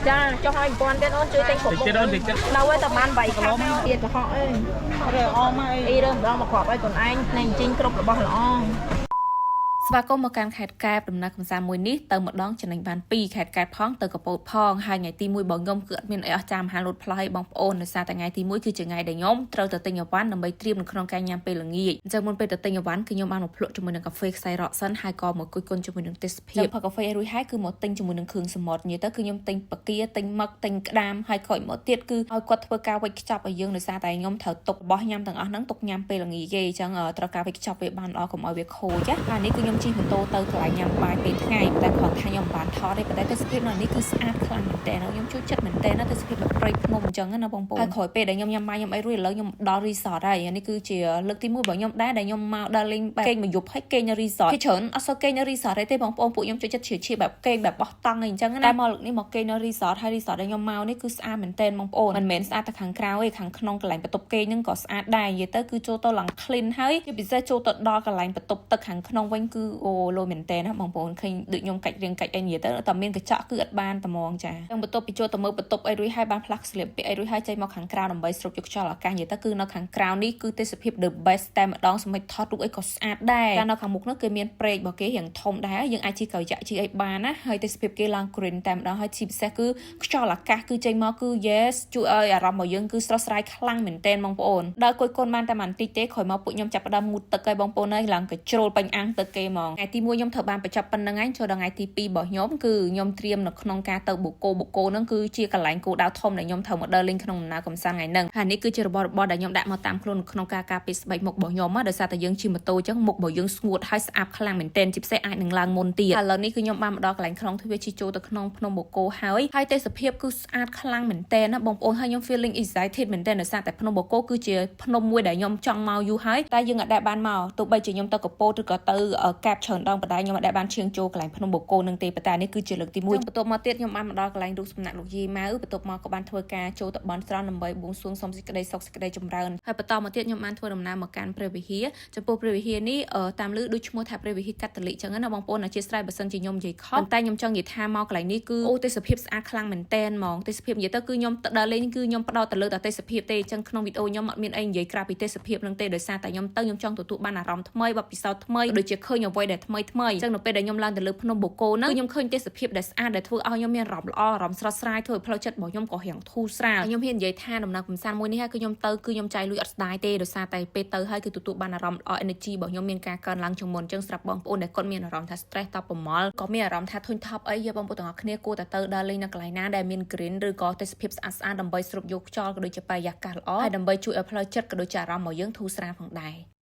ចាចុះឲ្យ1000ទៀតអូនជួយទិញគ្រប់ តិចទៀតអូនតិចទៀត នៅឲ្យតែបាន8គីឡូទៀតកុហកអី រើអមមក អី អី រើម្ដងមកគ្រាប់ឲ្យខ្លួនឯងភ្នែកជីងគ្រប់របស់ល្អ ស្វាគមន៍មកកាន់ខេត្តកែបដំណើរកម្សាន្តមួយនេះទៅម្ដងចំណេញបាន2ខេត្តកែបផងទៅកពតផងហើយថ្ងៃទី1របស់ខ្ញុំគឺអត់មានអីអស្ចារ្យមហាលូតផ្លោះឲ្យបងប្អូនដោយសារតែថ្ងៃទី1គឺជាថ្ងៃដែលខ្ញុំត្រូវទៅទិញអីវ៉ាន់ដើម្បីត្រៀមនៅក្នុងការញ៉ាំពេលល្ងាចអញ្ចឹងមុនពេលទៅទិញអីវ៉ាន់គឺខ្ញុំបានមកភ្លក់ជាមួយនឹងកាហ្វេខ្សែរ៉កសិនហើយក៏មកគយគន់ជាមួយនឹងទេសភាពផឹកកាហ្វេឲ្យរួចហើយគឺមកទិញជាមួយនឹងគ្រឿងសមុទ្រនិយាយទៅគឺខ្ញុំទិញបកាទិញមឹកទិញក្តាមហើយក្រោយមកទៀតគឺឲ្យគាត់ធ្វើការវេចខ្ចប់ឲ្យយើងដោយសារតែខ្ញុំត្រូវទុករបស់ញ៉ាំទាំងអស់ហ្នឹងទុកញ៉ាំពេលល្ងាចទេអញ្ចឹងត្រូវការវេចខ្ចប់វាបានល្អកុំឲ្យវាខូចណាហើយនេះគឺខ្ញុំជិះម៉ូតូទៅកន្លែងញ៉ាំបាយពេលថ្ងៃតែគ្រាន់ថាខ្ញុំមិនបានថតទេប៉ុន្តែទេសភាពនៅនេះគឺស្អាតខ្លាំងមែនទែនខ្ញុំចូលចិត្តមែនទែនណាទេសភាពបែបព្រៃភ្នំអញ្ចឹងណាបងប្អូនហើយក្រោយពេលដែលខ្ញុំញ៉ាំបាយញ៉ាំអីរួចឥឡូវខ្ញុំដល់ resort ហើយនេះគឺជាលើកទី1របស់ខ្ញុំដែរដែលខ្ញុំមកដល់លេងបែបគេងមួយយប់ហើយគេងនៅ resort គេច្រើនអត់សូវគេងនៅ resort ទេបងប្អូនពួកខ្ញុំចូលចិត្តជាបែបគេងបែបបោះតង់អីអញ្ចឹងណាតែមកលើកនេះមកគេងនៅ resort ហើយ resort ដែលខ្ញុំមកនេះគឺស្អាតមែនទែនបងប្អូនមិនមែនស្អាតតែខាងក្រៅទេខាងក្នុងកន្លែងបន្ទប់គេងហ្នឹងក៏ស្អាតដែរនិយាយទៅគឺចូលទៅឡើង clean ហើយជាពិសេសចូលទៅដល់កន្លែងបន្ទប់ទឹកខាងក្នុងវិញគឺអូលយមែនទែនណាបងប្អូនឃើញដូចខ្ញុំកាច់រៀងកាច់អីនិយាយទៅតែមានកញ្ចក់គឺអត់បានតែហ្មងចាទាំងបន្ទប់ពីចូលទៅមើលបន្ទប់អីរួចហើយបានផ្លាស់ស្លៀកពាក់អីរួចហើយចេញមកខាងក្រៅដើម្បីស្រូបយកខ្យល់អាកាសនិយាយទៅគឺនៅខាងក្រៅនេះគឺទេសភាព the best តែម្ដងសម្រាប់ថតរូបអីក៏ស្អាតដែរតែនៅខាងមុខនោះគេមានព្រែករបស់គេរៀងធំដែរយើងអាចជិះកយ៉ាក់ជិះអីបានណាហើយទេសភាពគេឡើង green តែម្ដងហើយជាពិសេសគឺខ្យល់អាកាសគឺចេញមកគឺ yes ជួយឲ្យអារម្មណ៍របស់យើងគឺស្រស់ស្រាយខ្លាំងមែនទែនបងប្អូនដល់គួយកូនបានតែបន្តិចទេក្រោយមកពួកខ្ញុំចាប់ផ្ដើមងូតទឹកឲ្យបងប្អូនហើយឡើងកជ្រុលពេញអាំងទឹកគេហ្មងថ្ងៃទី1ខ្ញុំត្រូវបានបញ្ចប់ប៉ុណ្្នឹងហើយចូលដល់ថ្ងៃទី2របស់ខ្ញុំគឺខ្ញុំត្រៀមនៅក្នុងការទៅបូកូបូកូហ្នឹងគឺជាកន្លែងគោលដៅធំដែលខ្ញុំត្រូវមកដើរលេងក្នុងដំណើរកម្សាន្តថ្ងៃហ្នឹងហើយនេះគឺជារបស់របរដែលខ្ញុំដាក់មកតាមខ្លួនក្នុងការការពារស្បែកមុខរបស់ខ្ញុំដោយសារតែយើងជិះម៉ូតូអញ្ចឹងមុខរបស់យើងស្ងួតហើយស្អាប់ខ្លាំងមែនទែនជាពិសេសអាចនឹងឡើងមុនទៀតឥឡូវនេះគឺខ្ញុំបានមកដល់កន្លែងខ្លងទ្វារជិះចូលទៅក្នុងភ្នំបូកូហើយហើយទេសភាពគឺស្អាតខ្លាំងមែនទែនណាបងប្អូនហើយខ្ញុំ feeling excited មែនទែនដោយសារតែភ្នំបូកូគឺជាភ្នំមួយដែលខ្ញុំចង់មកយូរហើយតែយើងអត់ដែលបានមកទោះបីជាខ្ញុំទៅកពតឬក៏ទៅកែបច្រើនដងប៉ុន្តែខ្ញុំអត់ដែលបានឈៀងចូលកន្លែងភ្នំបូកូនឹងទេប៉ុន្តែនេះគឺជាលើកទី1បន្ទាប់មកទៀតខ្ញុំបានមកដល់កន្លែងរូបសំណាកលោកយាយម៉ៅបន្ទាប់មកក៏បានធ្វើការចូលទៅបន់ស្រន់ដើម្បីបួងសួងសុំសេចក្តីសុខសេចក្តីចម្រើនហើយបន្តមកទៀតខ្ញុំបានធ្វើដំណើរមកកាន់ព្រះវិហារចំពោះព្រះវិហារនេះតាមឮដូចឈ្មោះថាព្រះវិហារកាតូលិកចឹងណាបងប្អូនអធិស្ឋានបើសិនជាខ្ញុំនិយាយខុសប៉ុន្តែខ្ញុំចង់និយាយថាមកកន្លែងនេះគឺអូទេសភាពស្អាតខ្លាំងមែនតែនហ្មងទេសភាពនិយាយទៅគឺខ្ញុំទៅដើរលេងគឺខ្ញុំផ្ដោតទៅលើតែទេសភាពទេអញ្ចឹងក្នុងវីដេអូខ្ញុំអត់មានអីនិយាយក្រៅពីទេសភាពនឹងទេដោយសារតែខ្ញុំទៅខ្ញុំចង់ទទួលបានអារម្មណ៍ថ្មីបទពិសោធន៍ថ្មីដូចជាឃើញអ្វីដែលថ្មីថ្មីអញ្ចឹងនៅពេលដែលខ្ញុំឡើងទៅលើភ្នំបូកូហ្នឹងគឺខ្ញុំឃើញទេសភាពដែលស្អាតដែលធ្វើឲ្យខ្ញុំមានអារម្មណ៍ល្អអារម្មណ៍ស្រស់ស្រាយធ្វើឲ្យផ្លូវចិត្តរបស់ខ្ញុំក៏រៀងធូរស្រាលខ្ញុំហ៊ាននិយាយថាដំណើរកម្សាន្តមួយនេះហើយគឺខ្ញុំទៅគឺខ្ញុំចាយលុយអត់ស្ដាយទេដោយសារតែពេលទៅហើយគឺទទួលបានអារម្មណ៍ល្អ energy របស់ខ្ញុំមានការកើនឡើងជាងមុនអញ្ចឹងសម្រាប់បងប្អូនដែលគាត់មានអារម្មណ៍ថា stress តប្រមល់ក៏មានអារម្មណ៍ថាធុញថប់អីយកបងប្អូនទាំងអស់គ្នាគួរតែទៅដើរលេងនៅកន្លែងណាដែលមាន green ឬក៏ទេសភាពស្អាតស្អាតដើម្បីស្រូបយកខ្យល់ក៏ដូចជាបរិយាកាសល្អហើយដើម្បីជួយឲ្យផ្លូវចិត្តក៏ដូចជាអារម្មណ៍របស់យើងធូរស្រាលផងដែរ។